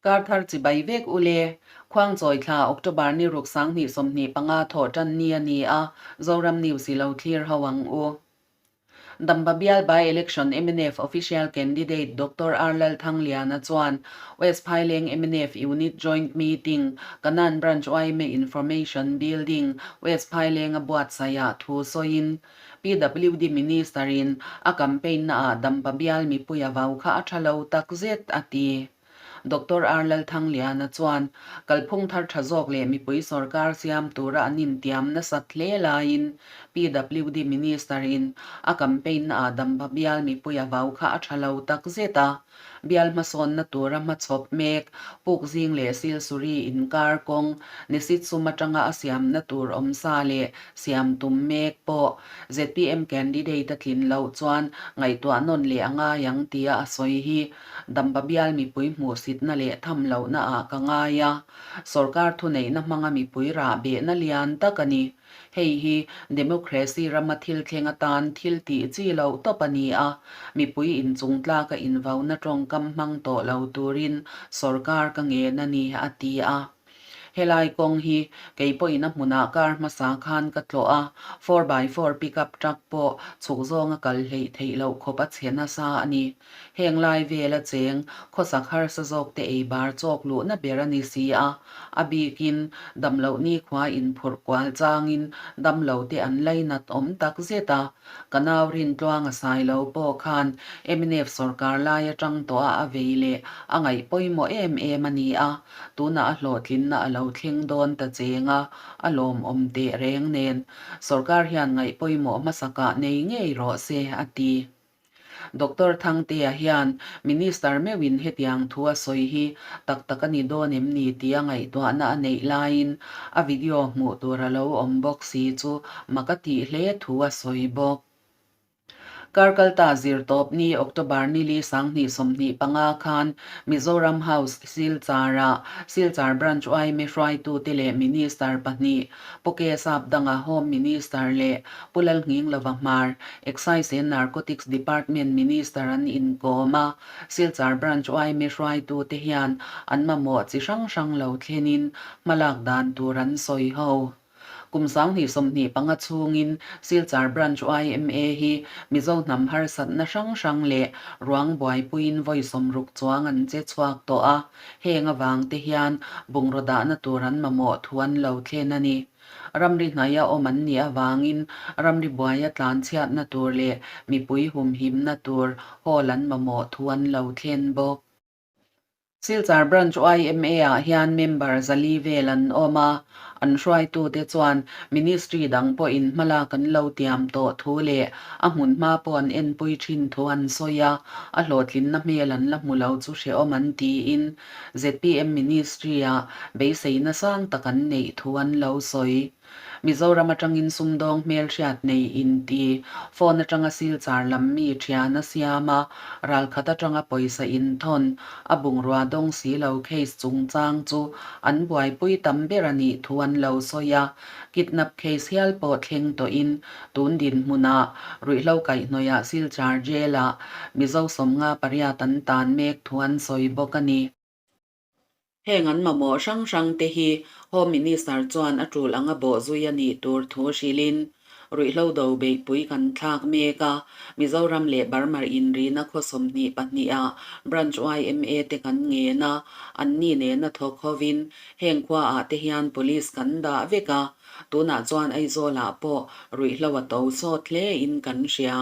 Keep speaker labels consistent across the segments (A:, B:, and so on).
A: Karthar chibai vek u le. Khuangchawi thla October ni ruk 2025 thawh tan ni a ni a, Zoram News i lo thlir ho ang u. Damba bial by-election mnf official candidate Doctor R Lalthangliana chuan West Phaileng mnf Unit Joint Meeting, Kanan Branch yma Information Building, West Phaileng a buatsaihah thu sawiin PWD Minister-in a campaign naah Dampa bial mipui a vau kha a tha lo takzet a ti. Doctor R Lalthangliana chuan kalphung thar tha zawk leh mipui sorkar siam tura an intiam nasat hle laiin PWD Minister in a campaign naah Damba bial mipui a vau kha a tha lo takzet a, bial hmasawnna tura hmachhawp mek Pukzing leh Silsuri inkar kawng Nisit sum atanga a siamna tur awmsa leh siam tum mek pawh zpm candidate a tlin loh chuan ngaihtuah nawn leh a ngai ang tia a sawi hi Damba bial mipui hmuhsitna leh tham lohna ah ka ngai a, sorkar thuneihna hmanga mipui rah behna lian tak a ni. Hei hi democracy rama thil thleng atan thil tih chi loh tawp a ni a, mipui inchungtlaka invauna tawngkam hmang tawh lo turin sorkar ka ngen a ni, a ti a. Helai kawng hi kei pawhin a hmunah kar hmasa khan ka tlawh a, four by four pickup truck pawh chhuk zawnga kal hleih theih loh khawp a chhe nasa a ni. Heng lai vela cheng khawsak harsa zawk te ei bar chawk luhna ber a ni si a, a bikin damloh nikhua inphurh kual changin damlo te an lainat awm tak zet a. Ka nau Rintluanga Sailo pawh khan mnf sorkar lai atang tawh a a vei leh a ngaih pawimawh em em a ni a, tunah a hlawhtlinna a lo thleng dawn ta cheng a, a lawmawm teh reng nen sorkar hian ngaih pawimawh hmasakah nei ngei rawh se, a ti. Doctor Thangtea hian Minister meuhin hetiang thu a sawi hi tak tak a ni dawn em ni tia ngaihtuahna a neih laiin a video hmuh tur a lo awm bawk si chu mak a tih hle thu a sawi bawk. Karkalta zirtawpni October nili 2025 khan Mizoram House Silchar-ah Silchar Branch yma hruaitute leh Minister pahnih Pu Sap danga Home Minister leh Pu Lalnghinglova Hmar, Excise and Narcotics Department Minister an inkawm a, Silchar Branch yma hruaitute hian an mamawh chi hrang hrang lo thlenin hmalak dan tur an sawi ho. Kum 2025 chhungin Silchar Branch yma hi Mizo hnam harsatna hrang hrang leh ruang buaipuiin vawi 60 chuang an che chhuak tawh a, Heng avang te hian bungraw dahna tur an mamawh thu an lo thlen a ni. Ramri hnaia awm an nih avangin ramri buaia tlanchhiatna tur leh mipui humhimna tur hall an mamawh thu an lo thlen bawk. Silchar Branch yma ah hian member zali vel an awm a, An hruaitute chuan Ministry dang pawhin hmalak an lo tiam tawh thu leh a hmun hma pawh an enpui thin thu an sawi a, a hlawhtlinna hmel an la hmu lo chu hrehawm an tiin zpm Ministry-ah beiseina sang tak an neih thu an lo sawi. Mizoram atangin sumdawng hmelhriat nei inti, phone atanga silchar lam mi thian a siam a, ralkhat atanga pawisa inthawn, a bungrua dawng si lo case chungchang chu an buaipui tam ber a nih thu an lo sawi a, kidnap case hial pawh thleng tawhin tun dinhmunah ruihhlo kaihhnawihah Silchar Jail-ah Mizo 58 an tan mek thu an sawi bawk a ni. Heng an mamawh hrang hrang te hi Home Minister chuan a tul anga bawh zui a nih tur thu hrilhin ruihhlo do beihpui kan thlak mek a, Mizoram leh Burma inrina khaw 22 ah Branch yma te kan ngen a, anni nena thawk hovin heng khua ah te hian Police kan dah vek a, tunah chuan Aizawl ah pawh ruihhlo a to sawt hle in kan hria,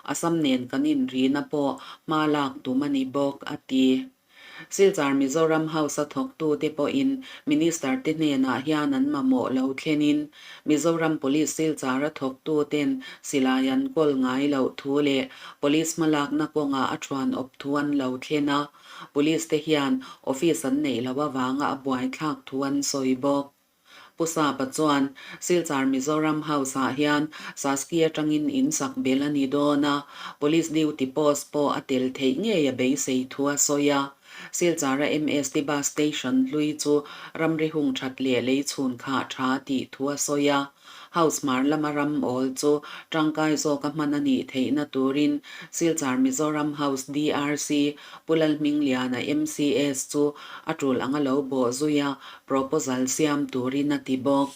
A: Assam nen kan inrina pawh hma lak tum a ni bawk, a ti. Silchar Mizoram House a thawktute pawhin Minister te hnenah hian an mamawh lo thlenin Mizoram Police Silchar a thawktuten silai an kawl ngai loh thu leh Police hmalakna kawngah a thuan awp thu an lo thlen a, Police te hian office an neih loh avanga a buaithlak thu an sawi bawk. Pu Sapa chuan Silchar Mizoram House-ah hian Saski atangin in sak bel a ni dawn a, Police duty post pawh a tel theih ngei a beisei thu a sawi a. Silchara MST Bus Station hlui chu ramri hung that leh lei chhun khah tha tih thu a sawi a. House hmar lama ram awl chu tangkai zawka hman a nih theihna turin Silchar Mizoram House DRC Pu Lalhmingliana MCS chu a tul anga lo bawh zui a, proposal siam turin a ti bawk.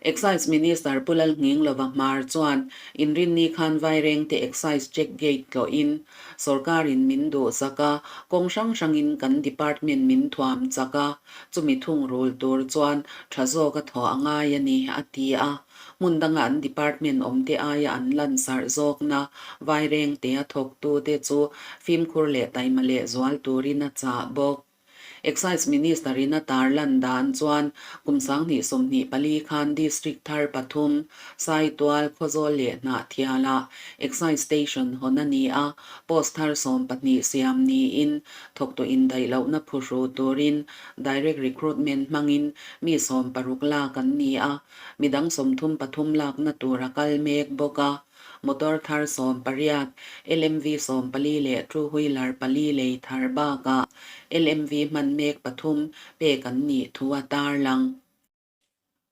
A: Excise Minister Pu Lalnghinglova Hmar chuan Inrinni khan Vairengte Excise Check Gate tlawhin sorkarin min duhsak a, kawng hrang hrangin kan department min thuam chak a, chumi thungrul tur chuan tha zawk a thawh a ngai a ni, a ti a. Hmun danga an department awmte aia an lansarh zawkna Vairengte a thawktute chu fimkhur leh taima lehzual turin a chah bawk. Excise Minister in a tarlan dan chuan kum 2024 khan District thar pathum, Saitual, Khawzawl leh Hnahthialah Excise Station hawn a ni a, post thar 12 siam niin thawktu indaih lohna phuhru turin Direct Recruitment hmangin mi 16 lak an ni a, midang 33 lakna tur a kal mek bawk a. Motor thar 18, LMV 14 leh two wheeler pali lei thar bakah LMV hman mek pathum pek an nih thu a tarlang.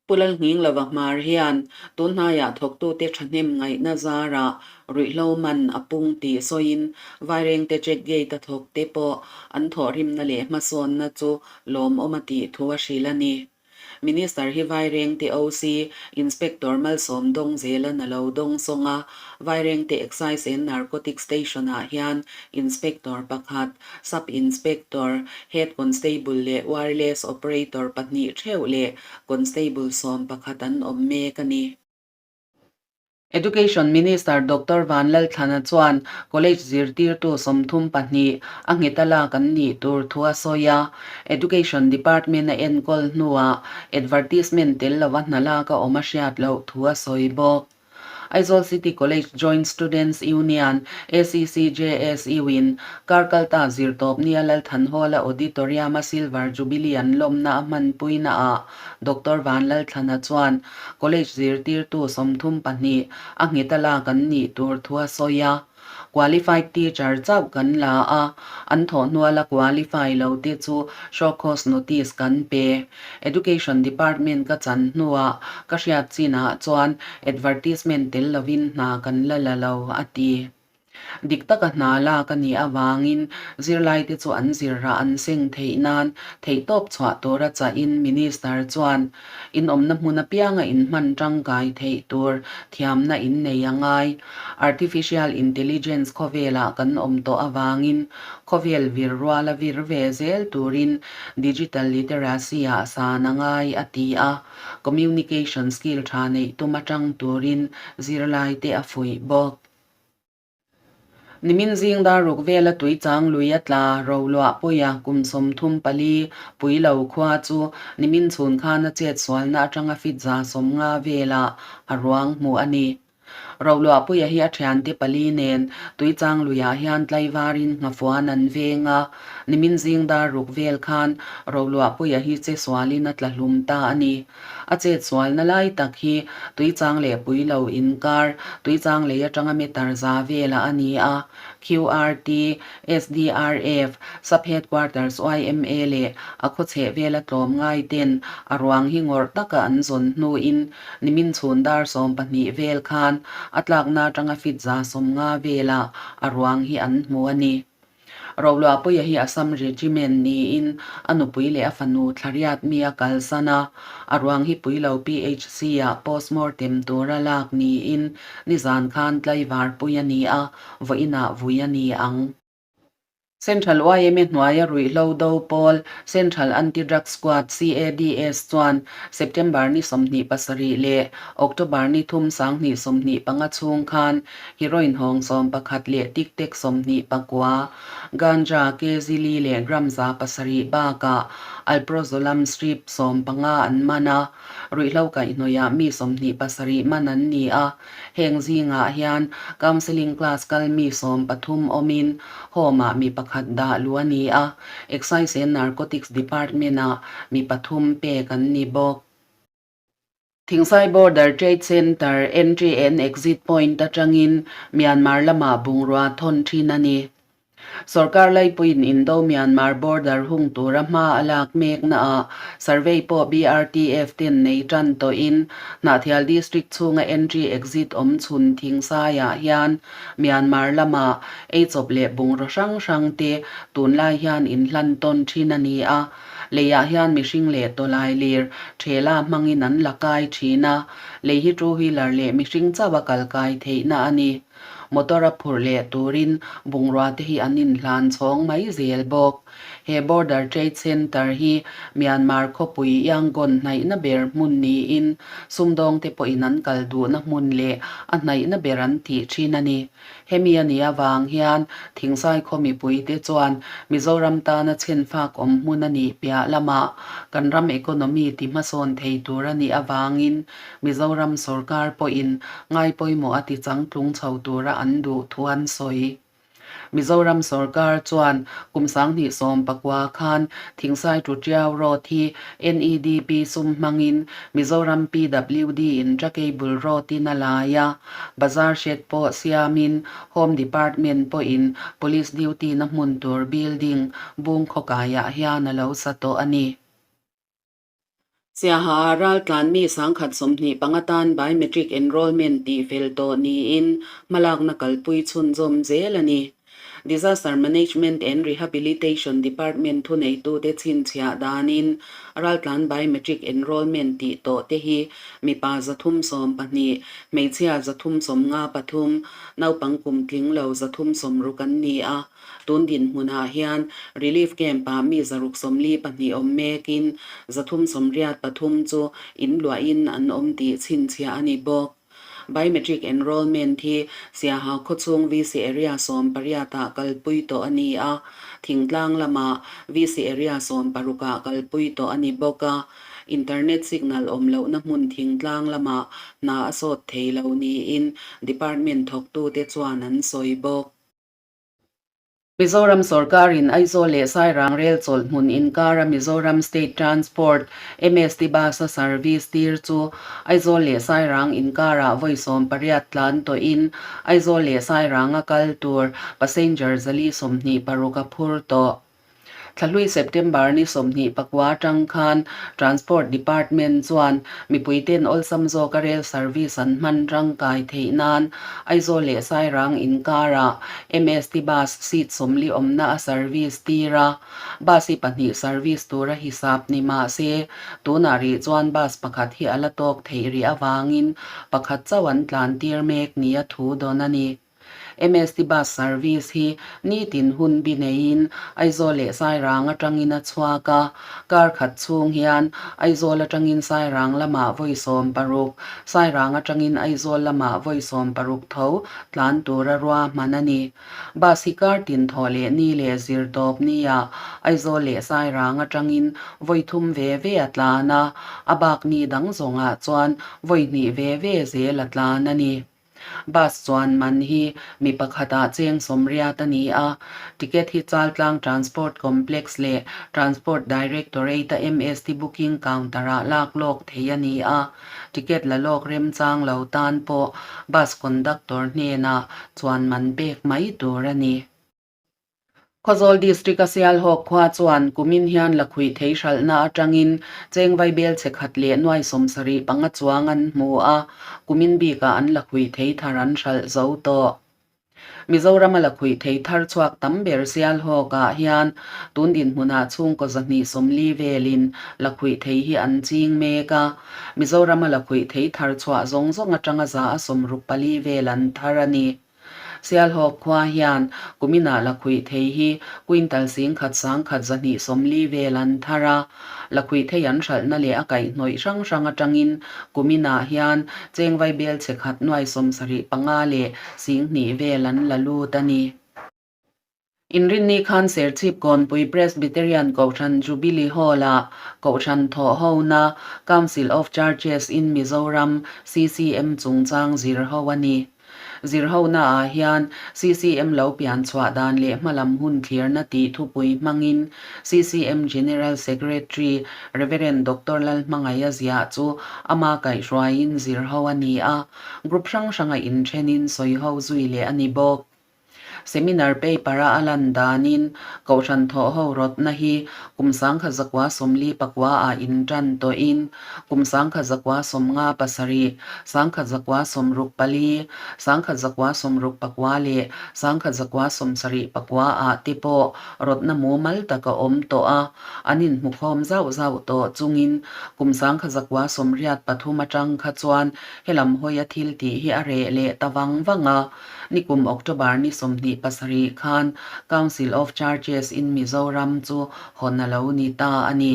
A: Pu Lalnghinglova Hmar hian tun hnaiah thawktute thahnem ngaihna zarah ruihhlo man a pung tih sawiin Vairengte check gate a thawkte pawh an thawhrimna leh hmasawnna chu lawmawm a tih thu a hrilh a ni. Minister hi Vairengte OC Inspector Malsawm dawng zelan a lo dawng sawng a, Vairengte Excise and Narcotics Station-ah hian Inspector pakhat, Sub Inspector, Head Constable leh Wireless Operator pahnih theuh leh Constable 11 an awm mek a ni. Education Minister Doctor Vanlalthlana chuan College zirtirtu 32 a ngheta lak an nih tur thu a sawi a. Education Department a enkawl hnuah advertisement tel lova hna lak a awm a hriat loh thu a sawi bawk. Aizawl City College Joint Students Union, ACCJSU, in Karkalta zirtawpnia Lalthanhawla Auditorium-a Silver Jubilee an lawmna a hmanpuinaah Doctor Vanlalthlana chuan College zirtirtu 32 a ngheta lak an nih tur thu a sawi a. Qualified teacher chauh kan la a, an thawhhnuala qualify lo te chu show cause notice kan pe. Education Department ka chan hnuah ka hriat chinah chuan advertisement tel lovin hna kan la la lo, a ti. Dik taka hna lak a nih avangin zirlaite chu an zirrah an seng theih nan theihtawp chhuah tura chahin Minister chuan inawmna hmun apianga inhman tangkai theih tur thiamna innei a ngai. Artificial Intelligence khawvelah kan awm tawh avangin khawvel vir ruala vir ve zel turin Digital Literacy-ah san a ngai, a ti a. Communication skill tha neih tum atang turin zirlaite a fuih bawk. Nimin zing dar ruk vela tui chang lui a tla ro luah pawia kum 34 pui lo khua chu nimin chhun khan a chet sualna atanga fit 150 velah a ruang hmuh a ni. Ro luah puia hi a thiante pali nen tui chang luiah hian tlaivarin nghafuan an veng a, nimin zing dar ruk vel khan ro luah puia hi che sualin a tla hlum ta a ni. A chet sualna lai tak hi Tuichang leh Puilo inkar, Tuichang lei atanga meter za velah a ni a. QRT, SDRF, Sub Headquarters yma leh a khawchheh vela tlawm ngai ten a ruang hi ngawrh taka an zawn hnuin nimin chhun dar 12 vel khan a tlakna atanga fit 150 velah a ruang hi an hmu a ni. Roluahpuia hi Assam Regiment niin a nupui leh a fanu Thlariat mi a kalsan a, a ruang hi Puilo PHC-ah postmortem tura lak niin nizan khan tlaivar pui a ni a, vawiinah vui a ni ang. Central yma hnuaia ruihhlo do pawl Central Anti-Drug Squad, CADS, chuan September ni 27 leh October ni thum 2025 chhung khan Heroin hawng 11 leh tic tac 29, ganja kg li leh gram 700 bakah alprazolam strip 15 an man a, ruihhlo kaihhnawihah mi 27 man an ni a, heng zingah hian counselling class kal mi 13 awmin home-ah mi pakhat dah luh a ni a, Excise and Narcotics Department-ah mi pathum pek an ni bawk. Thingsai Border Trade Centre entry and exit point atangin Myanmar lamah bungrua thawn thin a ni. Sorkar laipuiin Indo-Myanmar border hung tura hma a lak meknaah survey pawh BRTF ten nei tan tawhin Hnahthial District chhunga entry exit awm chhun Thingsaiah hian Myanmar lama eichawp leh bungraw hrang hrang te tunlai hian inhlan tawn thin a ni a, leiah hian mihring leh tawlai lir thela hmangin an la kai thin a, lei hi two wheeler leh mihring chauh a kal kai theihna a ni. Motor a phurh leh turin bungrua te hi an inhlan chhawng mai zel bawk. He Border Trade Centre hi Myanmar khawpui Yangon hnaihna ber hmun niin sumdawng te pawhin an kal duhna hmun leh a hnaihna ber an tih thin a ni. Hemi a nih avang hian Thingsai khaw mipuite chuan Mizoram tana chhenfak awm hmun a nih piah lamah kan ram economy ti hmasawn thei tur a nih avangin Mizoram sorkar pawhin ngai pawimawh a ti changtlung chho tura an duh thu an sawi. Mizoram sorkar chuan kum 2019 khan Thingsai to Tiau Road hi NEDP sum hmangin Mizoram PWD in Trakebul Road in a lai a, Bazar shed pawh siamin Home Department pawhin Police duty na hmun tur building bung khawkaiah hian a lo sa tawh a ni. Siaha raltlan mi 1025 tan biometric enrollment tih fel tawh niin hmalakna kalpui chhunzawm zel a ni. Disaster Management and Rehabilitation Department thuneitute chhinchhiah danin raltlan biometric enrollment tih tawh te hi mipa 312, hmeichhia 353, naupang kum tling lo 360 an ni a. Tun dinhmunah hian Relief Camp-ah mi 642 awm mekin 383 chu in luahin an awm tih chhinchhiah a ni bawk. Biometric Enrollment hi Siaha khawchhung VC Area 18-ah kalpui tawh a ni a, thingtlang lamah VC Area 16-ah kalpui tawh a ni bawk a, Internet signal awm lohna hmun thingtlang lamah hna a sawt thei lo niin Department thawktute chuan an sawi bawk. Mizoram sorkarin Aizawl leh Sairang rel chawlh hmun inkara Mizoram State Transport, MST Bus a service tir chu Aizawl leh Sairang inkarah vawi 18 tlan tawhin Aizawl leh Sairang a kal tur passenger 426 a phur tawh. Thlahlui September ni 29 atang khan Transport Department chuan mipuiten awlsam zawka rel service an hman tangkai theih nan Aizawl leh Sairang inkarah MST bus seat 40 awmna a service tir a, bus hi pahnih service tura hisap ni mah se tunah rih chuan bus pakhat hi a la tawk theih rih avangin pakhat chauh an tlan tir mek nia thu dawn a ni. MST Bus Service hi nitin hun bi neiin Aizawl leh Sairang atangin a chhuak a, kar khat chhung hian Aizawl atangin Sairang lamah vawi 16, Sairang atangin Aizawl lamah vawi 16 tho tlan tura ruahman a ni. Bus hi kar tin thawh leh ni leh zir tawp nia Aizawl leh Sairang atangin vawi thum ve ve a tlan a, a bak ni dang zawngah chuan vawi hnih ve ve zel a tlan a ni. Bus chuan man hi mi pakhatah cheng 80 a ni a, ticket hi Chaltlang Transport Complex leh Transport Directorate-a MST booking counter-ah lak lawk thei a ni a, ticket la lawk remchang lo tan pawh bus conductor hnenah chuan man pek mai tur a ni. Khawzawl District a Sialhawk khua chuan kumin hian lakhuih thei hralhna atangin cheng vaibel chhe khat leh nuai 75 chuang an hmu a, kumin bikah an lakhuih thei thar an hralh zo tawh. Mizorama lakhuih thei thar chhuak tam ber Sialhawkah hian tun dinhmunah chhungkaw 240 velin lakhuih thei hi an ching mek a, Mizorama lakhuih thei thar chhuah zawng zawng atanga 64% vel an thar a ni. Sialhawk khua hian kuminah lakhuih thei hi quintal 1,140 vel an thar a, lakhuih thei an hralhna leh a kaihhnawih hrang hrang atangin kuminah hian cheng vaibel chhe khat nuai 75 leh 2000 vel an la lut a ni. Inrinni khan Serchhip Kawnpui Presbyterian Kohhran Jubilee Hall-ah Kohhran thawhhona Council of Churches in Mizoram, CCM, chungchang zirho a ni. Zirhonaah hian CCM lo pian chhuah dan leh hmalam hun thlirna tih thupui hmangin CCM General Secretary Rev. Doctor Lalhmangaia ziah chu ama kaihhruaiin zirho a ni a, group hrang hranga inthenin sawiho zui leh a ni bawk. Seminar paper-a a lan danin Kohhran thawhho rawtna hi kum 1944 ah intan tawhin kum 1957, 1964, 1969 leh 1974 ah te pawh rawtna mumal tak a awm tawh a, an inhmukhawm zauh zauh tawh chungin kum 1983 atang kha chuan helam hawia thil tih hi a reh leh ta vang vang a. Nikum October ni 27 khan Council of Churches in Mizoram chu hawn a lo ni ta a ni.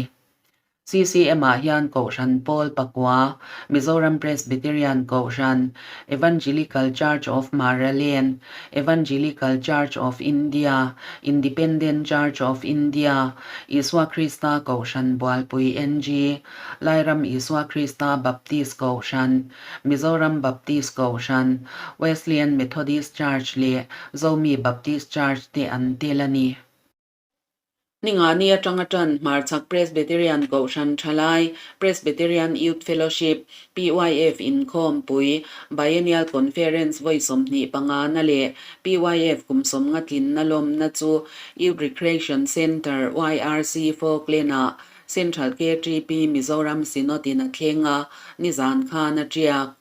A: CCM-ah hian Kohhran Pawl Pakua, Mizoram Presbyterian Kohhran, Evangelical Church of Maraland, Evangelical Church of India, Independent Church of India, Isua Krista Kohhran Bualpui NG, Lairam Isua Krista Baptist Kohhran, Mizoram Baptist Kohhran, Wesleyan Methodist Church leh Zomi Baptist Church te an tel a ni. Ningani atanga tan Hmarchhak Presbyterian Kohhran Thalai, Presbyterian Youth Fellowship, PYF, inkhawmpui, Biennial Conference vawi 25 na leh PYF kum 50 tlinna lawmna chu Youth Recreation Centre, YRC, Falkland-ah Central KTP Mizoram Synod in a thleng a, nizan khan a tiak.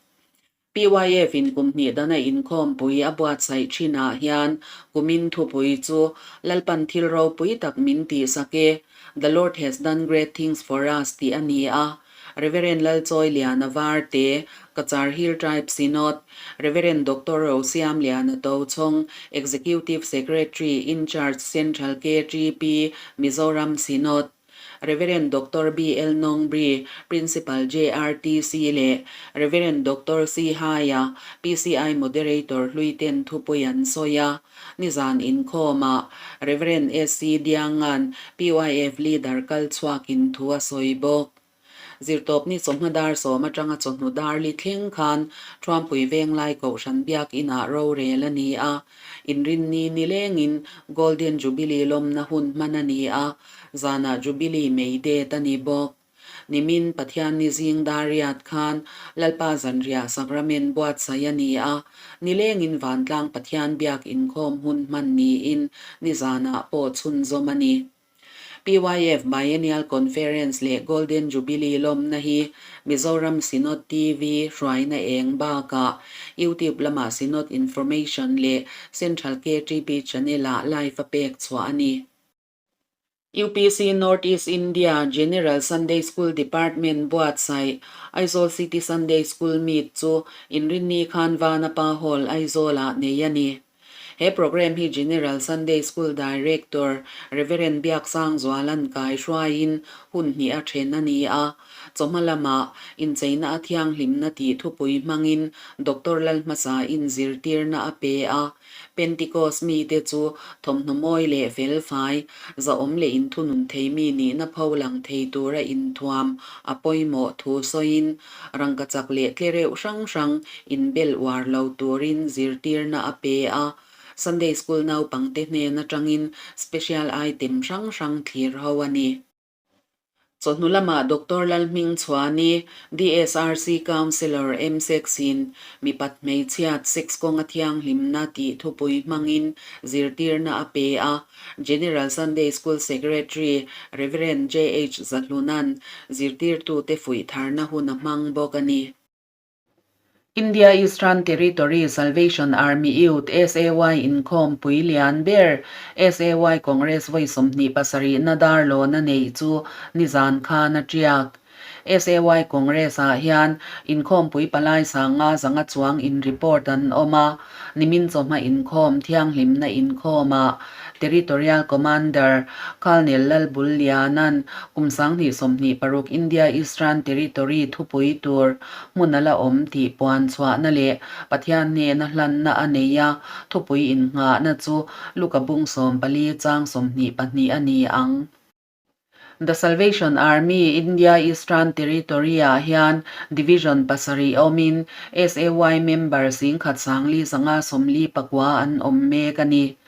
A: PYF in kum hnih dana inkhawmpui a buatsaih thinah hian kumin thupui chu Lalpan thil ropui tak min tihsak e, The Lord has done great things for us tih a ni a. Reverend Lalchawiliana Varte, Cachar Hill Tribe Synod, Reverend Doctor Rosiamliana Tochhawng, Executive Secretary in-charge Central KTP Mizoram Synod, Rev. Doctor BL Nongbri, Principal JRTC leh Rev. Doctor C Haia, PCI Moderator hluiten thupui an sawi a. Nizan inkhawmah Rev. SC Dianga'n PYF Leader kal chhuakin thu a sawi bawk. Zirtawpni chawhma dar 10 atanga chawhnu dar li thleng khan Thuampui Venglai Kohhran Biakinah rorel a ni a, Inrinni nilengin Golden Jubilee lawmna hun hman a ni a, zanah Jubilee mei det a ni bawk. Nimin Pathianni zing dar riat khan Lalpa Zanriah Sakramen buatsaih a ni a, nilengin Vantlang Pathian Biak inkhawm hun hman niin nizanah pawh chhunzawm a ni. PYF Biennial Conference leh Golden Jubilee lawmna hi Mizoram Synod TV hruaina eng bakah YouTube lamah Synod Information leh Central KTP Channel-ah live a pek chhuah a ni. UPC North East India General Sunday School Department buatsaih Aizawl City Sunday School Meet chu Inrinni khan Vanapa Hall Aizawl-ah nei a ni. He program hi General Sunday School Director Rev. Biaksangzuala'n kai hruaiin hun hnih a then a ni a. Chawhma lamah incheina a thianghlimna tih thupui hmangin Doctor Lalhmasain zirtirna a pe a. Pentecost mite chu thawmhnaw mawi leh felfai, zahawm leh inthunun thei mi nihna pho lang thei tura inthuam a pawimawh thu sawiin Rangkachak leh tlereuh hrang hrang inbel uar lo turin zirtirna a pe a, Sunday School naupangte hnen atangin special item hrang hrang thlir ho a ni. Chawhnu lamah Doctor Lalhmingchhuani, DSRC Councillor MSEC-in mipat hmeichhiat sex kawnga thianghlimna tih thupui hmangin zirtirna a pe a, General Sunday School Secretary Rev. JH Zahluna'n zirtirtute fuih tharna hun a hmang bawk a ni. India Eastern Territory Salvation Army Youth, SAY, inkhawm pui lian ber SAY Congress vawi 27 na darlawn a neih chu nizan khan a tiak. SAY Congress-ah hian inkhawmpui palai sanga zanga chuang in report an awm a, nimin chawhma inkhawm thianghlimna inkhawmah Territorial Commander Colonel Lalbulliana'n kum 2026 India Eastern Territory thupui tur hmun a la awm tih puan chhuahna leh Pathian hnena hlanna a nei a, thupui innghahna chu Luka bung 14 chang 22 a ni ang. The Salvation Army India Eastern Territory-ah hian Division pasarih awmin SAY member 10,449 an awm mek a ni.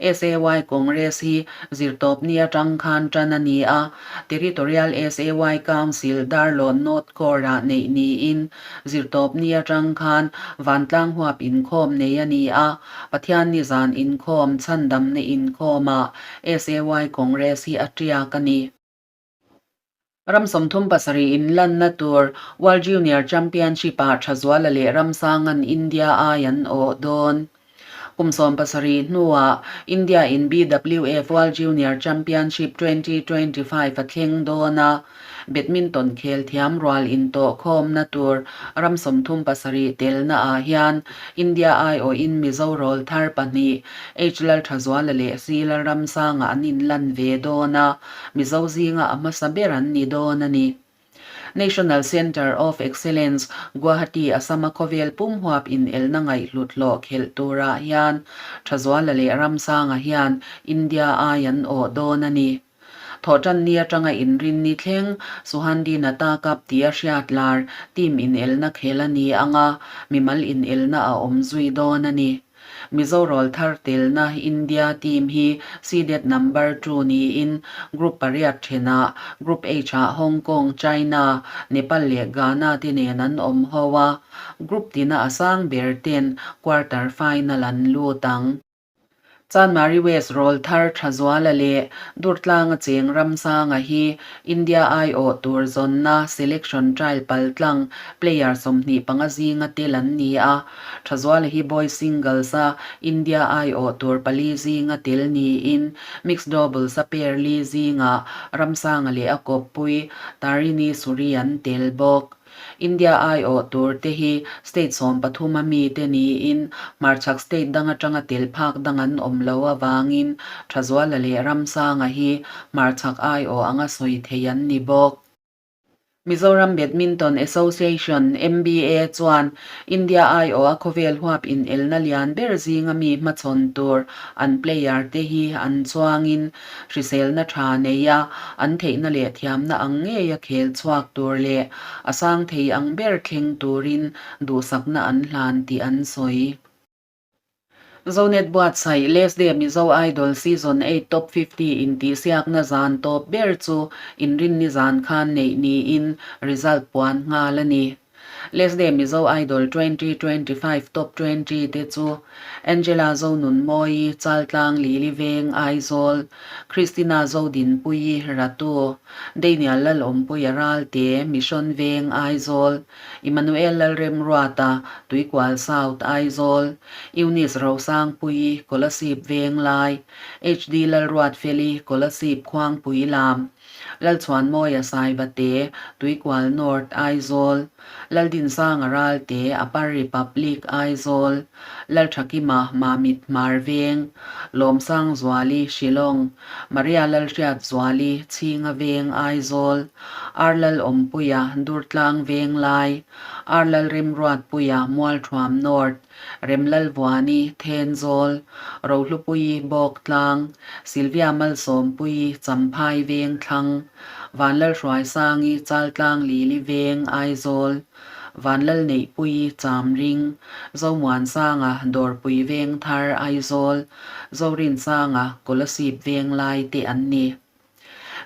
A: SAY Congress hi Zirtawpni atang khan tan a ni a, Territorial SAY Council Darlawn North Core-ah neih niin Zirtawpni atang khan vantlang huap inkhawm nei a ni a, Pathianni zan inkhawm chhandamna inkhawmah SAY Congress hi a tiak a ni. Ram 37 inlanna tur World Junior Championship-ah Thazuala leh Ramsanga'n India ai an awh dawn. Kum 17 hnuah India-in BWF World Junior Championship 2025 a thleng dawn a, Badminton khel thiam rual intawhkhawmna tur ram 37 telna ah hian India aiawhin Mizo rawlthar pahnih H Lalthazuala leh C Lalramsanga an inlan ve dawn a, Mizo zinga a hmasa ber an ni dawn a ni. National Centre of Excellence, Guwahati, Assam-a khawvel pum huap inelna ngaihhlut hlawh khelh turah hian Thazuala leh Ramsanga hian India ai an awh dawn a ni. Thawhtanni atanga inrinni thleng Suhandi Nata Cup tia hriat lar team inelna khel a ni ang a, mimal inelna a awm zui dawn a ni. Mizo rawlthar telna India team hi seeded number two niin Group pariat thenah Group H-ah Hong Kong, China, Nepal leh Ghana te nen an awm ho a, Group tina a sang ber ten quarter final an lut ang. Chanmari West rawlthar Thazuala leh Durtlanga cheng Ramsanga hi India aiawh tur zawnna selection trial paltlang player 25 zinga tel an ni a, Thazuala hi boys singles a India aiawh tur pali zinga tel niin mixed doubles a pair li zingah Ramsanga leh a kawppui Tarini Suri an tel bawk. India aiawh tur te hi state 13 a mite niin hmarchhak state dang atanga tel phak dang an awm lo avangin Thazuala leh Ramsanga hi hmarchhak aiawh anga sawi thei an ni bawk. Mizoram Badminton Association, MBA, chuan India aiawha khawvel huap inelna lian ber zinga mi hmachhawn tur an player te hi an chuangin hriselna tha neia an theihna leh thiamna ang ngeia khel chhuak tur leh a sang thei ang ber thleng turin duhsakna an hlan tih an sawi. Zonet buatsaih Les Day Mizo Idol Season 8 Top 50 intihsiakna zan tawp ber chu inrinni zan khan neih niin result puan nghal a ni. Les Day Mizo Idol 2025 Top 20 te chu Angela Zonunmawii, Chaltlang Lili Veng, Aizawl, Christina Zodinpuii, Ratu, Daniel Lalawmpuia Ralte, Mission Veng, Aizawl, Emmanuel Lalremruata, Tuikual South, Aizawl, Eunice Rosangpuii, Kolasib Venglai, HD Lalruatfeli, Kolasib Khuangpui Lam, Lalchhuanmawia Saivate, Tuikual North, Aizawl, Laldinsanga Ralte, Upper Republic, Aizawl, Lalthakima Mamit Hmar Veng, Lawmsangzuali, Shillong, Maria Lalhriatzuali, Chhinga Veng, Aizawl, Ar Lalawmpuia, Durtlang Venglai, Ar Lalremruatpuia, Mualthuam North, Remlalvuani, Thenzawl, Rohlupuii, Bawktlang, Sylvia Malsawmpuii, Champhai Vengthlang, Vanlalhruaisangi, Chaltlang Lili Veng, Aizawl, Vanlalneihpuii, Chamring, Zomuansanga, Dawrpui Vengthar, Aizawl, Zorinsanga, Kolasib Venglai te an ni.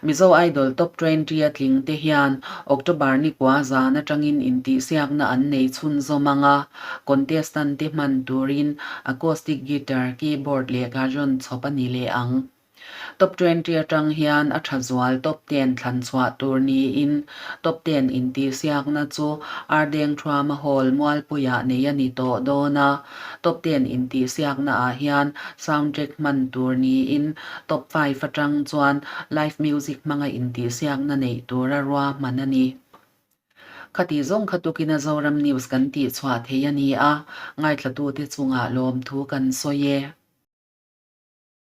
A: Mizo Idol Top 20 a tling te hian October ni kua zan atangin intihsiakna an nei chhunzawm ang a, contestant te hman turin acoustic guitar, keyboard leh cajon chhawp a ni leh ang. Top 20 atang hian a tha zual Top 10 thlan chhuah tur niin Top 10 intihsiakna chu Ardeng Thuama Hall Mualpuiah nei a ni tawh dawn a. Top 10 intihsiakna ah hian soundtrack hman tur niin Top 5 atang chuan live music hmanga intihsiakna neih tura ruahman a ni. Khati zawng kha tukin a Zoram News kan tihchhuah thei a ni a, ngaithlatute chungah lawmthu kan sawi e.